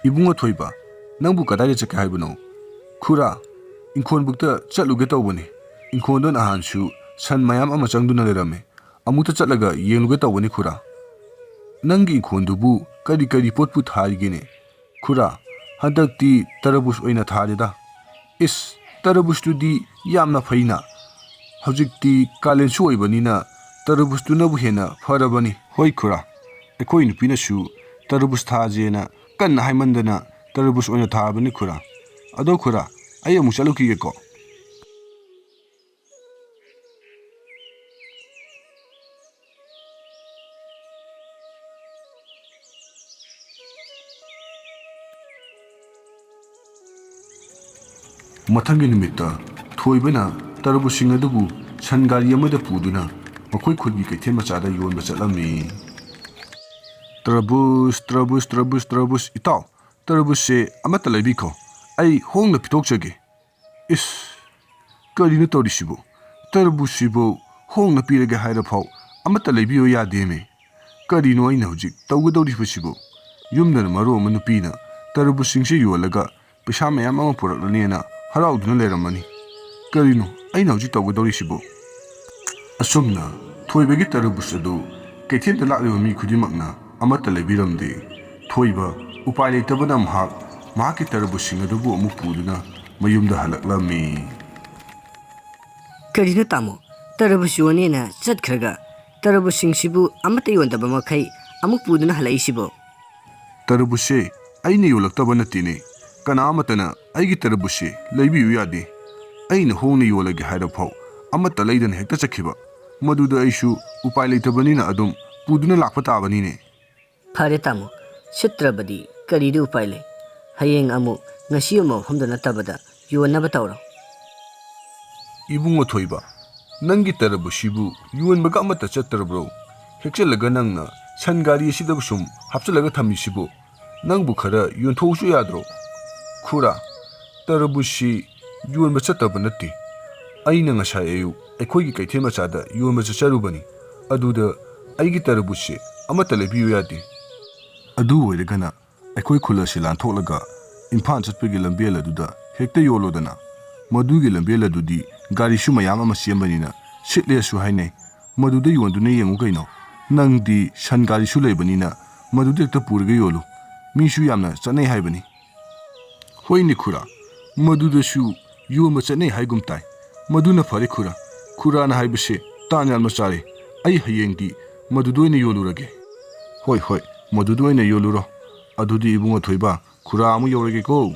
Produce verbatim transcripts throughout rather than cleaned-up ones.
"ꯏꯕꯨꯡꯉꯣ ꯊꯣꯏꯕ, ꯅꯪꯕꯨ ꯀꯗꯥꯏꯗ ꯆꯠꯀꯦ ꯍꯥꯏꯕꯅꯣ?" "ꯈꯨꯔꯥ, ꯏꯪꯈꯣꯜꯕꯨꯛꯇ ꯆꯠꯂꯨꯒꯦ ꯇꯧꯕꯅꯤ꯫ ꯏꯪꯈꯣꯜꯗꯣ ꯅꯍꯥꯟꯁꯨ ꯁꯟ ꯃꯌꯥꯝ ꯑꯃ ꯆꯪꯗꯨꯅ ꯂꯩꯔꯝꯃꯦ꯫ ꯑꯃꯨꯛꯇ ꯆꯠꯂꯒ ꯌꯦꯡꯂꯨꯒꯦ ꯇꯧꯕꯅꯤ ꯈꯨꯔꯥ꯫ ꯅꯪꯒꯤ ꯏꯪꯈꯣꯜꯗꯨꯕꯨ ꯀꯔꯤ ꯀꯔꯤ ꯄꯣꯠꯄꯨ ꯊꯥꯔꯤꯒꯦꯅꯦ?" "ꯈꯨꯔꯥ, ꯍꯟꯗꯛꯇꯤ ꯇꯔꯕꯨꯖ ꯑꯣꯏꯅ ꯊꯥꯔꯦꯗ꯫" "ꯏꯁ, ꯇꯔꯕꯨꯖꯇꯨꯗꯤ ꯌꯥꯝꯅ ꯐꯩꯅ꯫ ꯍꯧꯖꯤꯛꯇꯤ ꯀꯥꯂꯦꯟꯁꯨ ꯑꯣꯏꯕꯅꯤꯅ ꯇꯔꯕꯨꯖꯇꯨꯅꯕꯨ ꯍꯦꯟꯅ ꯐꯔꯕꯅꯤ꯫" "ꯍꯣꯏ ꯈꯨꯔꯥ, ꯑꯩꯈꯣꯏ ꯅꯨꯄꯤꯅꯁꯨ ꯇꯔꯕꯨꯖ ꯊꯥꯁꯦꯅ ꯀꯟꯅ ꯍꯥꯏꯃꯟꯗꯅ ꯇꯔꯕꯨꯖ ꯑꯣꯏꯅ ꯊꯥꯕꯅꯤ ꯈꯨꯔꯥ꯫ ꯑꯗꯣ ꯈꯨꯔꯥ, ꯑꯩ ꯑꯃꯨꯛ ꯆꯠꯂꯨꯈꯤꯒꯦꯀꯣ꯫" ꯃꯊꯪꯒꯤ ꯅꯨꯃꯤꯠꯇ ꯊꯣꯏꯕꯅ ꯇꯔꯕꯨꯖꯁꯤꯡ ꯑꯗꯨꯕꯨ ꯁꯟ ꯒꯥꯔꯤ ꯑꯃꯗ ꯄꯨꯗꯨꯅ ꯃꯈꯣꯏ ꯈꯨꯜꯒꯤ ꯀꯩꯊꯦꯜ ꯃꯆꯥꯗ ꯌꯣꯟꯕ ꯆꯠꯂꯝꯃꯤ꯫ "ꯇꯔꯕꯨꯖ, ꯇꯔꯕꯨꯖ, ꯇꯔꯕꯨꯖ, ꯇꯔꯕꯨꯖ, ꯏꯇꯥꯎ, ꯇꯔꯕꯨꯖꯁꯦ ꯑꯃꯠꯇ ꯂꯩꯕꯤꯈꯣ, ꯑꯩ ꯍꯣꯡꯅ ꯄꯤꯊꯣꯛꯆꯒꯦ꯫" "ꯏꯁ, ꯀꯔꯤꯅꯣ ꯇꯧꯔꯤꯁꯤꯕꯨ? ꯇꯔꯕꯨꯖꯁꯤꯕꯨ ꯍꯣꯡꯅ ꯄꯤꯔꯒꯦ ꯍꯥꯏꯔꯐꯥꯎ ꯑꯃꯠꯇ ꯂꯩꯕꯤꯌꯨ ꯌꯥꯗꯦꯃꯦ꯫ ꯀꯔꯤꯅꯣ ꯑꯩꯅ ꯍꯧꯖꯤꯛ ꯇꯧꯒꯗꯧꯔꯤꯕꯁꯤꯕꯨ? ꯌꯨꯝꯗꯅ ꯃꯔꯣꯜ ꯑꯃ ꯅꯨꯄꯤꯅ ꯇꯔꯕꯨꯖꯁꯤꯡꯁꯦ ꯌꯣꯜꯂꯒ ꯄꯩꯁꯥ ꯃꯌꯥꯝ ꯑꯃ ꯄꯨꯔꯛꯂꯅꯦꯅ ꯍꯔꯥꯎꯗꯨꯅ ꯂꯩꯔꯝꯃꯅꯤ꯫ ꯀꯔꯤꯅꯣ ꯑꯩꯅ ꯍꯧꯖꯤꯛ ꯇꯧꯒꯗꯧꯔꯤꯁꯤꯕꯨ?" ꯑꯁꯨꯝꯅ ꯊꯣꯏꯕꯒꯤ ꯇꯔꯕꯨꯖ ꯑꯗꯨ ꯀꯩꯊꯦꯜꯗ ꯂꯥꯛꯂꯤꯕ ꯃꯤ ꯈꯨꯗꯤꯡꯃꯛꯅ ꯑꯃꯠꯇ ꯂꯩꯕꯤꯔꯝꯗꯦ꯫ ꯊꯣꯏꯕ ꯎꯄꯥꯏ ꯂꯩꯇꯕꯅ ꯃꯍꯥꯛ ꯃꯍꯥꯛꯀꯤ ꯇꯔꯕꯨꯖꯁꯤꯡ ꯑꯗꯨꯕꯨ ꯑꯃꯨꯛ ꯄꯨꯗꯨꯅ ꯃꯌꯨꯝꯗ ꯍꯜꯂꯛꯂꯝꯃꯤ꯫ "ꯀꯔꯤꯅꯣ ꯇꯥꯃꯣ, ꯇꯔꯕꯨꯖ ꯌꯣꯟꯅꯦꯅ ꯆꯠꯈ꯭ꯔꯒ ꯇꯔꯕꯨꯖꯁꯤꯡꯁꯤꯕꯨ ꯑꯃꯠꯇ ꯌꯣꯟꯗꯕ ꯃꯈꯩ ꯑꯃꯨꯛ ꯄꯨꯗꯨꯅ ꯍꯜꯂꯛꯏꯁꯤꯕꯣ?" "ꯇꯔꯕꯨꯖꯁꯦ ꯑꯩꯅ ꯌꯣꯜꯂꯛꯇꯕ ꯅꯠꯇꯦꯅꯦ꯫ ꯀꯅꯥ ꯑꯃꯠꯇꯅ ꯑꯩꯒꯤ ꯇꯔꯕꯨꯖꯁꯦ ꯂꯩꯕꯤꯌꯨ ꯌꯥꯗꯦ꯫ ꯑꯩꯅ ꯍꯣꯡꯅ ꯌꯣꯜꯂꯒꯦ ꯍꯥꯏꯔꯐꯥꯎ ꯑꯃꯠꯇ ꯂꯩꯗꯅ ꯍꯦꯛꯇ ꯆꯠꯈꯤꯕ꯫ ꯃꯗꯨꯗ ꯑꯩꯁꯨ ꯎꯄꯥꯏ ꯂꯩꯇꯕꯅꯤꯅ ꯑꯗꯨꯝ ꯄꯨꯗꯨꯅ ꯂꯥꯛꯄ ꯇꯥꯕꯅꯤꯅꯦ꯫" "ꯐꯔꯦ ꯇꯥꯃꯣ, ꯁꯤꯠꯇ꯭ꯔꯕꯗꯤ ꯀꯔꯤꯗꯤ ꯎꯄꯥꯏ ꯂꯩ? ꯍꯌꯦꯡ ꯑꯃꯨꯛ ꯉꯁꯤ ꯌꯣꯟꯕ ꯃꯐꯝꯗ ꯅꯠꯇꯕꯗ ꯌꯣꯟꯅꯕ ꯇꯧꯔꯣ꯫" "ꯏꯕꯨꯡꯉꯣ ꯊꯣꯏꯕ, ꯅꯪꯒꯤ ꯇꯔꯕꯨꯖꯁꯤꯕꯨ ꯌꯣꯟꯕꯒ ꯑꯃꯠꯇ ꯆꯠꯇ꯭ꯔꯕ꯭ꯔꯣ? ꯍꯦꯛꯆꯜꯂꯒ ꯅꯪꯅ ꯁꯟ ꯒꯥꯔꯤ ꯑꯁꯤꯗꯕꯨ ꯁꯨꯝ ꯍꯥꯞꯆꯤꯜꯂꯒ ꯊꯝꯃꯤꯁꯤꯕꯨ? ꯅꯪꯕꯨ ꯈꯔ ꯌꯣꯟꯊꯣꯛꯎꯁꯨ ꯌꯥꯗ꯭ꯔꯣ?" "ꯈꯨꯔꯥ, ꯇꯔꯕꯨꯖꯁꯤ ꯌꯣꯟꯕ ꯆꯠꯇꯕ ꯅꯠꯇꯦ꯫ ꯑꯩꯅ ꯉꯁꯥꯏ ꯑꯌꯨꯛ ꯑꯩꯈꯣꯏꯒꯤ ꯀꯩꯊꯦꯜ ꯃꯆꯥꯗ ꯌꯣꯟꯕ ꯆꯠꯆꯔꯨꯕꯅꯤ꯫ ꯑꯗꯨꯗ ꯑꯩꯒꯤ ꯇꯔꯕꯨꯖꯁꯦ ꯑꯃꯠꯇ ꯂꯩꯕꯤꯌꯨ ꯌꯥꯗꯦ꯫ ꯑꯗꯨ ꯑꯣꯏꯔꯒꯅ ꯑꯩꯈꯣꯏ ꯈꯨꯜ ꯑꯁꯤ ꯂꯥꯟꯊꯣꯛꯂꯒ ꯏꯝꯐꯥꯜ ꯆꯠꯄꯒꯤ ꯂꯝꯕꯦꯜ ꯑꯗꯨꯗ ꯍꯦꯛꯇ ꯌꯣꯜꯂꯣꯗꯅ꯫ ꯃꯗꯨꯒꯤ ꯂꯝꯕꯦꯜ ꯑꯗꯨꯗꯤ ꯒꯥꯔꯤꯁꯨ ꯃꯌꯥꯝ ꯑꯃ ꯆꯦꯟꯕꯅꯤꯅ ꯁꯤꯠꯂꯦꯁꯨ ꯍꯥꯏꯅꯩ꯫ ꯃꯗꯨꯗ ꯌꯣꯟꯗꯨꯅ ꯌꯦꯡꯉꯨ ꯀꯩꯅꯣ꯫ ꯅꯪꯗꯤ ꯁꯟ ꯒꯥꯔꯤꯁꯨ ꯂꯩꯕꯅꯤꯅ ꯃꯗꯨꯗ ꯍꯦꯛꯇ ꯄꯨꯔꯒ ꯌꯣꯜꯂꯨ꯫ ꯃꯤꯁꯨ ꯌꯥꯝꯅ ꯆꯠꯅꯩ ꯍꯥꯏꯕꯅꯤ꯫ ꯍꯣꯏꯅꯦ ꯈꯨꯔꯥ, ꯃꯗꯨꯗꯁꯨ ꯌꯣꯟꯕ ꯆꯠꯅꯩ ꯍꯥꯏꯒꯨꯝ ꯇꯥꯏ꯫ ꯃꯗꯨꯅ ꯐꯔꯦ ꯈꯨꯔꯥ꯫ ꯈꯨꯔꯥꯅ ꯍꯥꯏꯕꯁꯦ ꯇꯥꯟ ꯌꯥꯝꯅ ꯆꯥꯔꯦ꯫ ꯑꯩ ꯍꯌꯦꯡꯗꯤ ꯃꯗꯨꯗ ꯑꯣꯏꯅ ꯌꯣꯜꯂꯨꯔꯒꯦ꯫ ꯍꯣꯏ, ꯍꯣꯏ, ꯃꯗꯨꯗ ꯑꯣꯏꯅ ꯌꯣꯜꯂꯨꯔꯣ꯫ ꯑꯗꯨꯗꯤ ꯏꯕꯨꯡ ꯑꯊꯣꯏꯕ, ꯈꯨꯔꯥ ꯑꯃꯨꯛ ꯌꯧꯔꯒꯦꯀꯣ꯫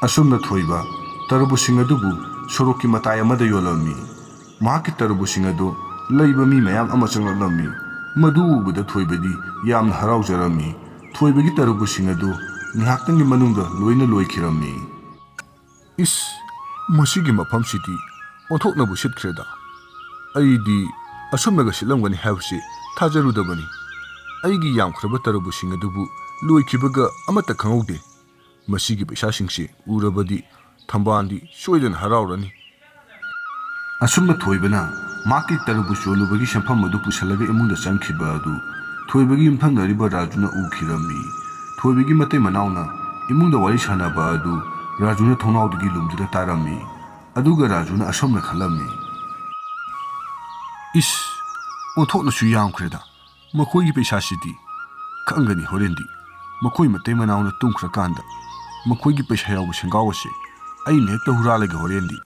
ꯑꯁꯨꯝꯅ ꯊꯣꯏꯕ ꯇꯔꯕꯨꯖꯁꯤꯡ ꯑꯗꯨꯕꯨ ꯁꯣꯔꯣꯛꯀꯤ ꯃꯇꯥꯏ ꯑꯃꯗ ꯌꯣꯜꯂꯝꯃꯤ꯫ ꯃꯍꯥꯛꯀꯤ ꯇꯔꯕꯨꯖꯁꯤꯡ ꯑꯗꯨ ꯂꯩꯕ ꯃꯤ ꯃꯌꯥꯝ ꯑꯃ ꯆꯪꯂꯛꯂꯝꯃꯤ꯫ ꯃꯗꯨ ꯎꯕꯗ ꯊꯣꯏꯕꯗꯤ ꯌꯥꯝꯅ ꯍꯔꯥꯎꯖꯔꯝꯃꯤ꯫ ꯊꯣꯏꯕꯒꯤ ꯇꯔꯕꯨꯖꯁꯤꯡ ꯑꯗꯨ ꯉꯥꯏꯍꯥꯛꯇꯪꯒꯤ ꯃꯅꯨꯡꯗ ꯂꯣꯏꯅ ꯂꯣꯏꯈꯤꯔꯝꯃꯤ꯫ ꯏꯁ, ꯃꯁꯤꯒꯤ ꯃꯐꯝꯁꯤꯗꯤ ꯑꯣꯟꯊꯣꯛꯅꯕꯨ ꯁꯤꯠꯈ꯭ꯔꯦꯗ꯫ ꯑꯩꯗꯤ ꯑꯁꯨꯝꯅꯒ ꯁꯤꯠꯂꯝꯒꯅꯤ ꯍꯥꯏꯕꯁꯤ ꯊꯥꯖꯔꯨꯗꯕꯅꯤ꯫ ꯑꯩꯒꯤ ꯌꯥꯝꯈ꯭ꯔꯕ ꯇꯔꯕꯨꯖꯁꯤꯡ ꯑꯗꯨꯕꯨ ꯂꯣꯏꯈꯤꯕꯒ ꯑꯃꯠꯇ ꯈꯪꯍꯧꯗꯦ꯫ ꯃꯁꯤꯒꯤ ꯄꯩꯁꯥꯁꯤꯡꯁꯤ ꯎꯔꯕꯗꯤ ꯊꯝꯕꯥꯜꯗꯤ ꯁꯣꯏꯗꯅ ꯍꯔꯥꯎꯔꯅꯤ꯫ ꯑꯁꯨꯝꯅ ꯊꯣꯏꯕꯅ ꯃꯍꯥꯛꯀꯤ ꯇꯔꯕꯨꯖ ꯌꯣꯜꯂꯨꯕꯒꯤ ꯁꯦꯟꯐꯝ ꯑꯗꯨ ꯄꯨꯁꯜꯂꯒ ꯏꯃꯨꯡꯗ ꯆꯪꯈꯤꯕ ꯑꯗꯨ ꯊꯣꯏꯕꯒꯤ ꯌꯨꯝꯊꯪꯅꯔꯤꯕ ꯔꯥꯖꯨꯅ ꯎꯈꯤꯔꯝꯃꯤ꯫ ꯊꯣꯏꯕꯒꯤ ꯃꯇꯩ ꯃꯅꯥꯎꯅ ꯏꯃꯨꯡꯗ ꯋꯥꯔꯤ ꯁꯥꯟꯅꯕ ꯑꯗꯨ ꯔꯥꯖꯨꯅ ꯊꯣꯡꯅꯥꯎꯗꯒꯤ ꯂꯨꯝꯗꯨꯅ ꯇꯥꯔꯝꯃꯤ꯫ ꯑꯗꯨꯒ ꯔꯥꯖꯨꯅ ꯑꯁꯨꯝꯅ ꯈꯜꯂꯝꯃꯤ꯫ ꯏꯁ, ꯑꯣꯟꯊꯣꯛꯅꯁꯨ ꯌꯥꯝꯈ꯭ꯔꯦꯗ꯫ ꯃꯈꯣꯏꯒꯤ ꯄꯩꯁꯥꯁꯤꯗꯤ ꯈꯪꯒꯅꯤ ꯍꯣꯔꯦꯟꯗꯤ꯫ ꯃꯈꯣꯏ ꯃꯇꯩ ꯃꯅꯥꯎꯅ ꯇꯨꯝꯈ꯭ꯔꯀꯥꯟꯗ ꯃꯈꯣꯏꯒꯤ ꯄꯩꯁꯥ ꯌꯥꯎꯕ ꯁꯦꯡꯒꯥꯎ ꯑꯁꯦ ꯑꯩꯅ ꯍꯦꯛꯇ ꯍꯨꯔꯥꯜꯂꯒꯦ ꯍꯣꯔꯦꯟꯗꯤ꯫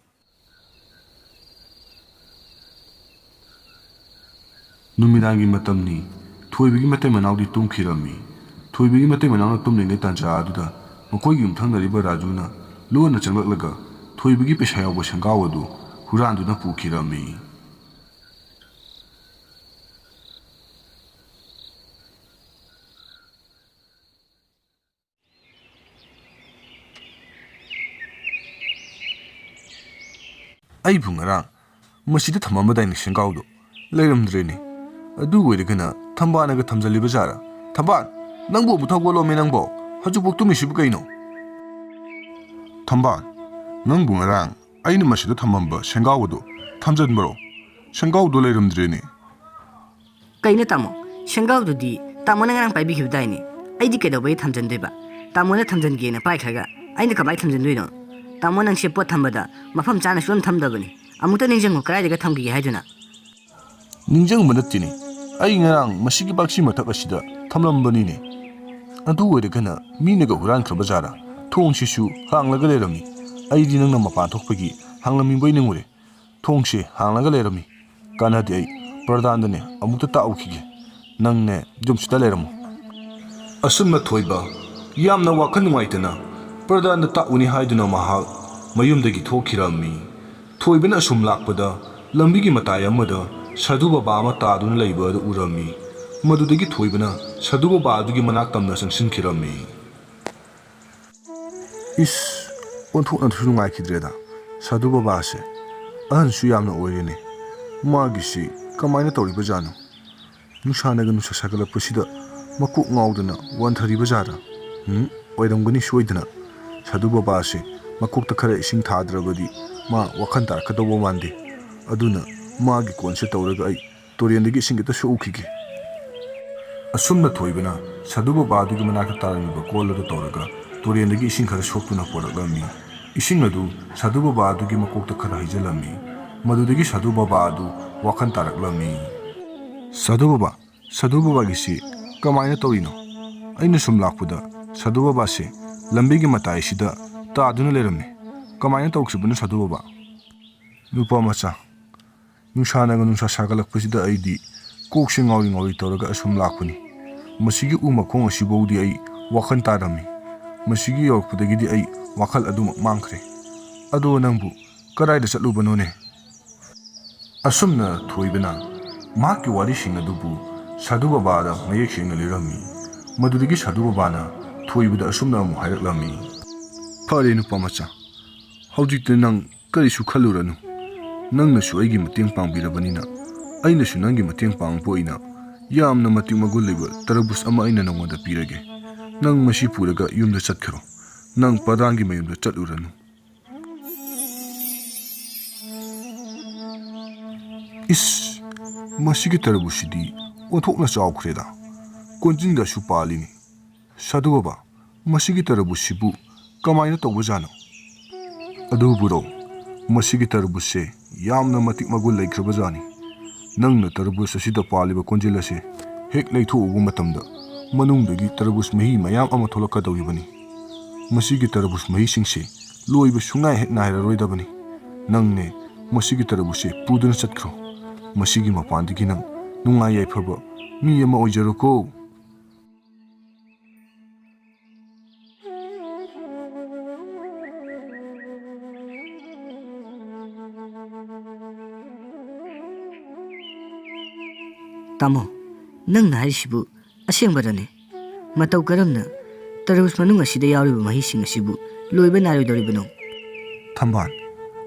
ꯅꯨꯃꯤꯗꯥꯡꯒꯤ ꯃꯇꯝꯅꯤ꯫ ꯊꯣꯏꯕꯒꯤ ꯃꯇꯩ ꯃꯅꯥꯎꯗꯤ ꯇꯨꯝꯈꯤꯔꯝꯃꯤ꯫ ꯊꯣꯏꯕꯒꯤ ꯃꯇꯩ ꯃꯅꯥꯎꯅ ꯇꯨꯝꯂꯤꯉꯩ ꯇꯥꯟꯖꯥ ꯑꯗꯨꯗ ꯃꯈꯣꯏꯒꯤ ꯌꯨꯝꯊꯪꯅꯔꯤꯕ ꯔꯥꯖꯨꯅ ꯂꯣꯟꯅ ꯆꯪꯂꯛꯂꯒ ꯊꯣꯏꯕꯒꯤ ꯄꯩꯁꯥ ꯌꯥꯎꯕ ꯁꯦꯡꯒꯥꯎ ꯑꯗꯨ ꯍꯨꯔꯥꯟꯗꯨꯅ ꯄꯨꯈꯤꯔꯝꯃꯤ꯫ ꯑꯩꯕꯨ ꯉꯔꯥꯡ ꯃꯁꯤꯗ ꯊꯝꯃꯝꯕꯗꯥꯏꯅꯦ ꯁꯦꯡꯒꯥꯎꯗꯣ? ꯂꯩꯔꯝꯗ꯭ꯔꯦꯅꯦ꯫ ꯑꯗꯨ ꯑꯣꯏꯔꯒꯅ ꯊꯝꯕꯥꯜꯅꯒ ꯊꯝꯖꯜꯂꯤꯕ ꯖꯥꯔꯥ? ꯊꯝꯕꯥꯜ, ꯅꯪꯕꯨ ꯑꯃꯨꯛ ꯍꯧꯒꯠꯂꯣꯃꯦ ꯅꯪꯕꯣ꯫ ꯍꯧꯖꯤꯛꯐꯥꯎ ꯇꯨꯝꯃꯤꯁꯤꯕꯨ ꯀꯩꯅꯣ? ꯊꯝꯕꯥꯜ, ꯅꯪꯕꯨ ꯉꯔꯥꯡ ꯑꯩꯅ ꯃꯁꯤꯗ ꯊꯝꯃꯝꯕ ꯁꯦꯡꯒꯥꯎ ꯑꯗꯣ ꯊꯝꯖꯟꯕꯔꯣ? ꯁꯦꯡꯒꯥꯎꯗꯣ ꯂꯩꯔꯝꯗ꯭ꯔꯦꯅꯦ꯫ ꯀꯩꯅꯣ ꯇꯥꯃꯣ? ꯁꯦꯡꯒꯥꯎꯗꯨꯗꯤ ꯇꯥꯃꯣꯅ ꯉꯔꯥꯡ ꯄꯥꯏꯕꯤꯈꯤꯕꯗꯥꯏꯅꯦ? ꯑꯩꯗꯤ ꯀꯩꯗꯧꯕꯩ ꯊꯝꯖꯟꯗꯣꯏꯕ? ꯇꯥꯃꯣꯅ ꯊꯝꯖꯟꯒꯦꯅ ꯄꯥꯏꯈ꯭ꯔꯒ ꯑꯩꯅ ꯀꯃꯥꯏ ꯊꯝꯖꯟꯗꯣꯏꯅꯣ? ꯇꯥꯃꯣ, ꯅꯪꯁꯦ ꯄꯣꯠ ꯊꯝꯕꯗ ꯃꯐꯝ ꯆꯥꯅ ꯁꯨꯡꯊꯝ ꯊꯝꯗꯕꯅꯤ꯫ ꯑꯃꯨꯛꯇ ꯅꯤꯡꯁꯤꯡꯉꯨ, ꯀꯗꯥꯏꯗꯒ ꯊꯝꯈꯤꯒꯦ ꯍꯥꯏꯗꯨꯅ? ꯅꯤꯡꯁꯤꯡꯕ ꯅꯠꯇꯦꯅꯦ, ꯑꯩ ꯉꯔꯥꯡ ꯃꯁꯤꯒꯤ ꯕꯥꯛꯁꯤ ꯃꯊꯛ ꯑꯁꯤꯗ ꯊꯝꯂꯝꯕꯅꯤꯅꯦ꯫ ꯑꯗꯨ ꯑꯣꯏꯔꯒꯅ ꯃꯤꯅꯒ ꯍꯨꯔꯥꯟꯈ꯭ꯔꯕ ꯖꯥꯔꯥ? ꯊꯣꯡꯁꯤꯁꯨ ꯍꯥꯡꯂꯒ ꯂꯩꯔꯝꯃꯤ꯫ ꯑꯩꯗꯤ ꯅꯪꯅ ꯃꯄꯥꯟ ꯊꯣꯛꯄꯒꯤ ꯍꯥꯡꯂꯝꯃꯤꯕꯣꯏ ꯅꯤꯡꯉꯨꯔꯦ꯫ ꯊꯣꯡꯁꯦ ꯍꯥꯡꯂꯒ ꯂꯩꯔꯝꯃꯤ꯫ ꯀꯥꯟꯅꯗꯦ, ꯑꯩ ꯄ꯭ꯔꯙꯥꯟꯗꯅꯦ ꯑꯃꯨꯛꯇ ꯇꯥꯛꯎꯈꯤꯒꯦ꯫ ꯅꯪꯅꯦ ꯌꯨꯝꯁꯤꯗ ꯂꯩꯔꯝꯃꯨ꯫ ꯑꯁꯨꯝꯅ ꯊꯣꯏꯕ ꯌꯥꯝꯅ ꯋꯥꯈꯜ ꯅꯨꯡꯉꯥꯏꯇꯅ ꯄ꯭ꯔꯙꯥꯟꯗ ꯇꯥꯛꯎꯅꯤ ꯍꯥꯏꯗꯨꯅ ꯃꯍꯥꯛ ꯃꯌꯨꯝꯗꯒꯤ ꯊꯣꯛꯈꯤꯔꯝꯃꯤ꯫ ꯊꯣꯏꯕꯅ ꯑꯁꯨꯝ ꯂꯥꯛꯄꯗ ꯂꯝꯕꯤꯒꯤ ꯃꯇꯥꯏ ꯑꯃꯗ ꯁꯥꯙꯨ ꯕꯕꯥ ꯑꯃ ꯇꯥꯗꯨꯅ ꯂꯩꯕ ꯑꯗꯨ ꯎꯔꯝꯃꯤ꯫ ꯃꯗꯨꯗꯒꯤ ꯊꯣꯏꯕꯅ ꯁꯥꯙꯨ ꯕꯕꯥ ꯑꯗꯨꯒꯤ ꯃꯅꯥꯛ ꯇꯝꯅ ꯆꯪꯁꯤꯟꯈꯤꯔꯝꯃꯤ꯫ ꯏꯁ, ꯑꯣꯟꯊꯣꯛꯅꯁꯨ ꯅꯨꯡꯉꯥꯏꯈꯤꯗ꯭ꯔꯦꯗ ꯁꯥꯙꯨ ꯕꯕꯥꯁꯦ꯫ ꯑꯍꯟꯁꯨ ꯌꯥꯝꯅ ꯑꯣꯏꯔꯦꯅꯦ꯫ ꯃꯥꯒꯤꯁꯤ ꯀꯃꯥꯏꯅ ꯇꯧꯔꯤꯕꯖꯥꯠꯅꯣ? ꯅꯨꯡꯁꯥꯅꯒ ꯅꯨꯡꯁꯥ ꯁꯥꯒꯠꯂꯛꯄꯁꯤꯗ ꯃꯀꯣꯛ ꯉꯥꯎꯗꯅ ꯋꯥꯟꯊꯔꯤꯕ ꯖꯥꯠꯔꯥ? ꯎꯝ, ꯑꯣꯏꯔꯝꯒꯅꯤ ꯁꯣꯏꯗꯅ꯫ ꯁꯥꯙꯨ ꯕꯕꯥꯁꯦ ꯃꯀꯣꯛꯇ ꯈꯔ ꯏꯁꯤꯡ ꯊꯥꯗ꯭ꯔꯕꯗꯤ ꯃꯥ ꯋꯥꯈꯜ ꯇꯥꯔꯛꯀꯗꯧꯕ ꯃꯥꯟꯗꯦ꯫ ꯑꯗꯨꯅ ꯃꯥꯒꯤ ꯀꯣꯟꯁꯦ ꯇꯧꯔꯒ ꯑꯩ ꯇꯨꯔꯦꯟꯗꯒꯤ ꯏꯁꯤꯡ ꯈꯤꯇ ꯁꯣꯛꯎꯈꯤꯒꯦ꯫ ꯑꯁꯨꯝꯅ ꯊꯣꯏꯕꯅ ꯁꯥꯙꯨ ꯕꯕꯥ ꯑꯗꯨꯒꯤ ꯃꯅꯥꯛꯇ ꯇꯥꯔꯝꯃꯤꯕ ꯀꯣꯜ ꯑꯗꯨ ꯇꯧꯔꯒ ꯇꯨꯔꯦꯟꯗꯒꯤ ꯏꯁꯤꯡ ꯈꯔ ꯁꯣꯛꯇꯨꯅ ꯄꯨꯔꯛꯂꯝꯃꯤ꯫ ꯏꯁꯤꯡ ꯑꯗꯨ ꯁꯥꯙꯨ ꯕꯕꯥ ꯑꯗꯨꯒꯤ ꯃꯀꯣꯛꯇ ꯈꯔ ꯍꯩꯖꯤꯜꯂꯝꯃꯤ꯫ ꯃꯗꯨꯗꯒꯤ ꯁꯥꯙꯨ ꯕꯕꯥ ꯑꯗꯨ ꯋꯥꯈꯜ ꯇꯥꯔꯛꯂꯝꯃꯤ꯫ ꯁꯥꯙꯨ ꯕꯕꯥ, ꯁꯥꯙꯨ ꯕꯕꯥꯒꯤꯁꯤ ꯀꯃꯥꯏꯅ ꯇꯧꯔꯤꯅꯣ? ꯑꯩꯅ ꯁꯨꯝ ꯂꯥꯛꯄꯗ ꯁꯥꯙꯨ ꯕꯕꯥꯁꯦ ꯂꯝꯕꯤꯒꯤ ꯃꯇꯥꯏꯁꯤꯗ ꯇꯥꯗꯨꯅ ꯂꯩꯔꯝꯃꯤ꯫ ꯀꯃꯥꯏꯅ ꯇꯧꯈꯤꯕꯅꯣ ꯁꯥꯙꯨ ꯕꯕꯥ? ꯅꯨꯄꯥ ꯃꯆꯥ, ꯅꯨꯡꯁꯥꯅꯒ ꯅꯨꯡꯁꯥ ꯁꯥꯒꯠꯂꯛꯄꯁꯤꯗ ꯑꯩꯗꯤ ꯀꯣꯛꯁꯦ ꯉꯥꯎꯔꯤ ꯉꯥꯎꯔꯤ ꯇꯧꯔꯒ ꯑꯁꯨꯝ ꯂꯥꯛꯄꯅꯤ꯫ ꯃꯁꯤꯒꯤ ꯎ ꯃꯈꯣꯡ ꯑꯁꯤꯐꯥꯎꯗꯤ ꯑꯩ ꯋꯥꯈꯜ ꯇꯥꯔꯝꯃꯤ꯫ ꯃꯁꯤꯒꯤ ꯌꯧꯔꯛꯄꯗꯒꯤꯗꯤ ꯑꯩ ꯋꯥꯈꯜ ꯑꯗꯨꯃꯛ ꯃꯥꯡꯈ꯭ꯔꯦ꯫ ꯑꯗꯣ ꯅꯪꯕꯨ ꯀꯗꯥꯏꯗ ꯆꯠꯂꯨꯕꯅꯣꯅꯦ? ꯑꯁꯨꯝꯅ ꯊꯣꯏꯕꯅ ꯃꯍꯥꯛꯀꯤ ꯋꯥꯔꯤꯁꯤꯡ ꯑꯗꯨꯕꯨ ꯁꯥꯙꯨ ꯕꯕꯥꯗ ꯃꯌꯦꯛ ꯁꯦꯡꯅ ꯂꯤꯔꯝꯃꯤ꯫ ꯃꯗꯨꯗꯒꯤ ꯁꯥꯙꯨ ꯕꯕꯥꯅ ꯊꯣꯏꯕꯗ ꯑꯁꯨꯝꯅ ꯑꯃꯨꯛ ꯍꯥꯏꯔꯛꯂꯝꯃꯤ꯫ ꯐꯔꯦ ꯅꯨꯄꯥ ꯃꯆꯥ, ꯍꯧꯖꯤꯛꯇꯤ ꯅꯪ ꯀꯔꯤꯁꯨ ꯈꯜꯂꯨꯔꯅꯨ꯫ ꯅꯪꯅꯁꯨ ꯑꯩꯒꯤ ꯃꯇꯦꯡ ꯄꯥꯡꯕꯤꯔꯕꯅꯤꯅ, ꯑꯩꯅꯁꯨ ꯅꯪꯒꯤ ꯃꯇꯦꯡ ꯄꯥꯡꯕ ꯑꯣꯏꯅ ꯌꯥꯝꯅ ꯃꯇꯤꯛ ꯃꯒꯨꯟ ꯂꯩꯕ ꯇꯔꯕꯨꯖ ꯑꯃ ꯑꯩꯅ ꯅꯪꯉꯣꯟꯗ ꯄꯤꯔꯒꯦ꯫ ꯅꯪ ꯃꯁꯤ ꯄꯨꯔꯒ ꯌꯨꯝꯗ ꯆꯠꯈ꯭ꯔꯣ꯫ ꯅꯪ ꯄ꯭ꯔꯙꯥꯟꯒꯤ ꯃꯌꯨꯝꯗ ꯆꯠꯂꯨꯔꯅꯨ꯫ ꯏꯁ, ꯃꯁꯤꯒꯤ ꯇꯔꯕꯨꯖꯁꯤꯗꯤ ꯑꯣꯟꯊꯣꯛꯅ ꯆꯥꯎꯈ꯭ꯔꯦꯗ꯫ ꯀꯣꯟꯖꯤꯟꯒꯁꯨ ꯄꯥꯜꯂꯤꯅꯤ꯫ ꯁꯥꯙꯨ ꯕꯕꯥ, ꯃꯁꯤꯒꯤ ꯇꯔꯕꯨꯖꯁꯤꯕꯨ ꯀꯃꯥꯏꯅ ꯇꯧꯕꯖꯥꯠꯅꯣ? ꯑꯗꯨꯕꯨꯔꯣ, ꯃꯁꯤꯒꯤ ꯇꯔꯕꯨꯖꯁꯦ ꯌꯥꯝꯅ ꯃꯇꯤꯛ ꯃꯒꯨꯟ ꯂꯩꯈ꯭ꯔꯕꯖꯥꯠꯅꯤ꯫ ꯅꯪꯅ ꯇꯔꯕꯨꯖ ꯑꯁꯤꯗ ꯄꯥꯜꯂꯤꯕ ꯀꯣꯟꯖꯦꯜ ꯑꯁꯦ ꯍꯦꯛ ꯂꯩꯊꯣꯛꯎꯕ ꯃꯇꯝꯗ, ꯃꯅꯨꯡꯗꯒꯤ ꯇꯔꯕꯨꯖ ꯃꯍꯤ ꯃꯌꯥꯝ ꯑꯃ ꯊꯣꯛꯂꯛꯀꯗꯧꯔꯤꯕꯅꯤ꯫ ꯃꯁꯤꯒꯤ ꯇꯔꯕꯨꯖ ꯃꯍꯤꯁꯤꯡꯁꯦ ꯂꯣꯏꯕ ꯁꯨꯡꯅꯥꯏ ꯍꯦꯛ ꯅꯥꯏꯔꯔꯣꯏꯗꯕꯅꯤ꯫ ꯅꯪꯅꯦ ꯃꯁꯤꯒꯤ ꯇꯔꯕꯨꯖꯁꯦ ꯄꯨꯗꯨꯅ ꯆꯠꯈ꯭ꯔꯣ꯫ ꯃꯁꯤꯒꯤ ꯃꯄꯥꯟꯗꯒꯤ ꯅꯪ ꯅꯨꯡꯉꯥꯏ ꯌꯥꯏꯐꯕ ꯃꯤ ꯑꯃ ꯑꯣꯏꯖꯔꯣꯀꯣ꯫ ꯇꯥꯃꯣ, ꯅꯪꯅ ꯍꯥꯏꯔꯤꯁꯤꯕꯨ ꯑꯁꯦꯡꯕꯔꯅꯦ? ꯃꯇꯧ ꯀꯔꯝꯅ ꯇꯔꯕꯨꯖ ꯃꯅꯨꯡ ꯑꯁꯤꯗ ꯌꯥꯎꯔꯤꯕ ꯃꯍꯤꯁꯤꯡ ꯑꯁꯤꯕꯨ ꯂꯣꯏꯕ ꯅꯥꯏꯔꯣꯏꯗꯧꯔꯤꯕꯅꯣ? ꯊꯝꯕꯥꯜ,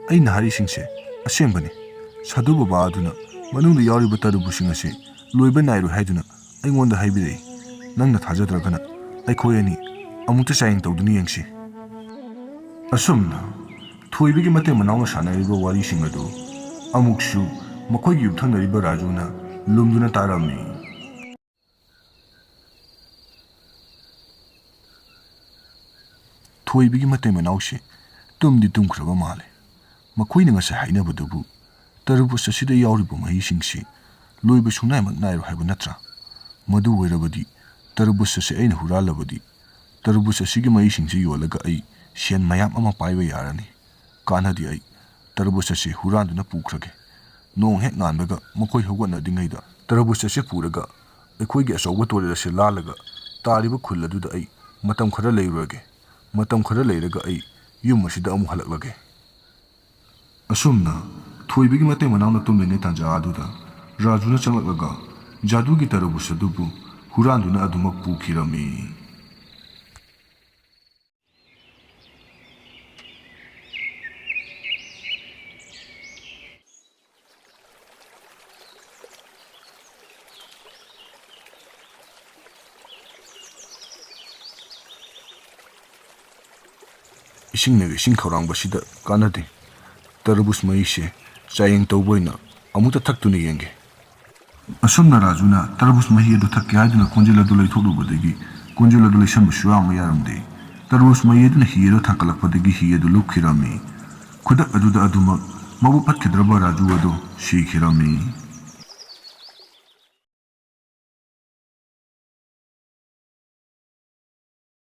ꯑꯩꯅ ꯍꯥꯏꯔꯤꯁꯤꯡꯁꯦ ꯑꯁꯦꯡꯕꯅꯤ꯫ ꯁꯥꯙꯨ ꯕꯕꯥ ꯑꯗꯨꯅ ꯃꯅꯨꯡꯗ ꯌꯥꯎꯔꯤꯕ ꯇꯔꯕꯨꯖꯁꯤꯡ ꯑꯁꯤ ꯂꯣꯏꯕ ꯅꯥꯏꯔꯣꯏ ꯍꯥꯏꯗꯨꯅ ꯑꯩꯉꯣꯟꯗ ꯍꯥꯏꯕꯤꯔꯛꯏ꯫ ꯅꯪꯅ ꯊꯥꯖꯗ꯭ꯔꯒꯅ ꯑꯩꯈꯣꯏ ꯑꯅꯤ ꯑꯃꯨꯛꯇ ꯆꯥꯌꯦꯡ ꯇꯧꯗꯨꯅ ꯌꯦꯡꯁꯤ꯫ ꯑꯁꯨꯝꯅ ꯊꯣꯏꯕꯒꯤ ꯃꯇꯩ ꯃꯅꯥꯎꯅ ꯁꯥꯟꯅꯔꯤꯕ ꯋꯥꯔꯤꯁꯤꯡ ꯑꯗꯨ ꯑꯃꯨꯛꯁꯨ ꯃꯈꯣꯏꯒꯤ ꯌꯨꯝꯊꯪꯅꯔꯤꯕ ꯔꯥꯖꯨꯅ ꯂꯨꯝꯗꯨꯅ ꯇꯥꯔꯝꯃꯤ꯫ ꯊꯣꯏꯕꯒꯤ ꯃꯇꯩ ꯃꯅꯥꯎꯁꯦ ꯇꯨꯝꯗꯤ ꯇꯨꯝꯈ꯭ꯔꯕ ꯃꯥꯜꯂꯦ꯫ ꯃꯈꯣꯏꯅ ꯉꯁꯥꯏ ꯍꯥꯏꯅꯕꯗꯨꯕꯨ ꯇꯔꯕꯨꯖ ꯑꯁꯤꯗ ꯌꯥꯎꯔꯤꯕ ꯃꯍꯤꯁꯤꯡꯁꯤ ꯂꯣꯏꯕ ꯁꯨꯡꯅꯥꯏꯃꯛ ꯅꯥꯏꯔꯣꯏ ꯍꯥꯏꯕ ꯅꯠꯇ꯭ꯔꯥ? ꯃꯗꯨ ꯑꯣꯏꯔꯕꯗꯤ ꯇꯔꯕꯨꯖ ꯑꯁꯤ ꯑꯩꯅ ꯍꯨꯔꯥꯜꯂꯕꯗꯤ, ꯇꯔꯕꯨꯖ ꯑꯁꯤꯒꯤ ꯃꯍꯤꯁꯤꯡꯁꯤ ꯌꯣꯜꯂꯒ ꯑꯩ ꯁꯦꯟ ꯃꯌꯥꯝ ꯑꯃ ꯄꯥꯏꯕ ꯌꯥꯔꯅꯤ꯫ ꯀꯥꯟꯅꯗꯦ, ꯑꯩ ꯇꯔꯕꯨꯖ ꯑꯁꯤ ꯍꯨꯔꯥꯟꯗꯨꯅ ꯄꯨꯈ꯭ꯔꯒꯦ꯫ ꯅꯣꯡ ꯍꯦꯛ ꯉꯥꯟꯕꯒ ꯃꯈꯣꯏ ꯍꯧꯒꯠꯅꯗ꯭ꯔꯤꯉꯩꯗ ꯇꯔꯕꯨꯖ ꯑꯁꯤ ꯄꯨꯔꯒ ꯑꯩꯈꯣꯏꯒꯤ ꯑꯆꯧꯕ ꯇꯨꯔꯦꯜ ꯑꯁꯤ ꯂꯥꯜꯂꯒ ꯇꯥꯔꯤꯕ ꯈꯨꯜ ꯑꯗꯨꯗ ꯑꯩ ꯃꯇꯝ ꯈꯔ ꯂꯩꯔꯨꯔꯒꯦ꯫ ꯃꯇꯝ ꯈꯔ ꯂꯩꯔꯒ ꯑꯩ ꯌꯨꯝ ꯑꯁꯤꯗ ꯑꯃꯨꯛ ꯍꯜꯂꯛꯂꯒꯦ꯫ ꯑꯁꯨꯝꯅ ꯊꯣꯏꯕꯒꯤ ꯃꯇꯩ ꯃꯅꯥꯎꯅ ꯇꯨꯝꯂꯤꯉꯩ ꯇꯥꯟꯖꯥ ꯑꯗꯨꯗ ꯔꯥꯖꯨꯅ ꯆꯪꯂꯛꯂꯒ ꯖꯥꯗꯨꯒꯤ ꯇꯔꯕꯨꯖ ꯑꯗꯨꯕꯨ ꯍꯨꯔꯥꯟꯗꯨꯅ ꯑꯗꯨꯃꯛ ꯄꯨꯈꯤꯔꯝꯃꯤ꯫ ꯏꯁꯤꯡꯅꯒ ꯏꯁꯤꯡ ꯈꯧꯔꯥꯡꯕꯁꯤꯗ ꯀꯥꯟꯅꯗꯦ꯫ ꯇꯔꯕꯨꯖ ꯃꯍꯤꯁꯦ ꯆꯥꯌꯦꯡ ꯇꯧꯕ ꯑꯣꯏꯅ ꯑꯃꯨꯛꯇ ꯊꯛꯇꯨꯅ ꯌꯦꯡꯒꯦ꯫ ꯑꯁꯨꯝꯅ ꯔꯥꯖꯨꯅ ꯇꯔꯕꯨꯖ ꯃꯍꯤ ꯑꯗꯨ ꯊꯛꯀꯦ ꯍꯥꯏꯗꯨꯅ ꯀꯣꯟꯖꯦꯜ ꯑꯗꯨ ꯂꯩꯊꯣꯛꯂꯨꯕꯗꯒꯤ ꯀꯣꯟꯖꯦꯜ ꯑꯗꯨ ꯂꯩꯁꯟꯕ ꯁꯨꯌꯥ ꯑꯃ ꯌꯥꯔꯝꯗꯦ꯫ ꯇꯔꯕꯨꯖ ꯃꯍꯤ ꯑꯗꯨꯅ ꯍꯤ ꯑꯗꯨ ꯊꯥꯡꯒꯠꯂꯛꯄꯗꯒꯤ ꯍꯤ ꯑꯗꯨ ꯂꯨꯞꯈꯤꯔꯝꯃꯤ꯫ ꯈꯨꯗꯛ ꯑꯗꯨꯗ ꯑꯗꯨꯃꯛ ꯃꯕꯨꯛ ꯐꯠꯈꯤꯗ꯭ꯔꯕ ꯔꯥꯖꯨ ꯑꯗꯨ ꯁꯤꯈꯤꯔꯝꯃꯤ꯫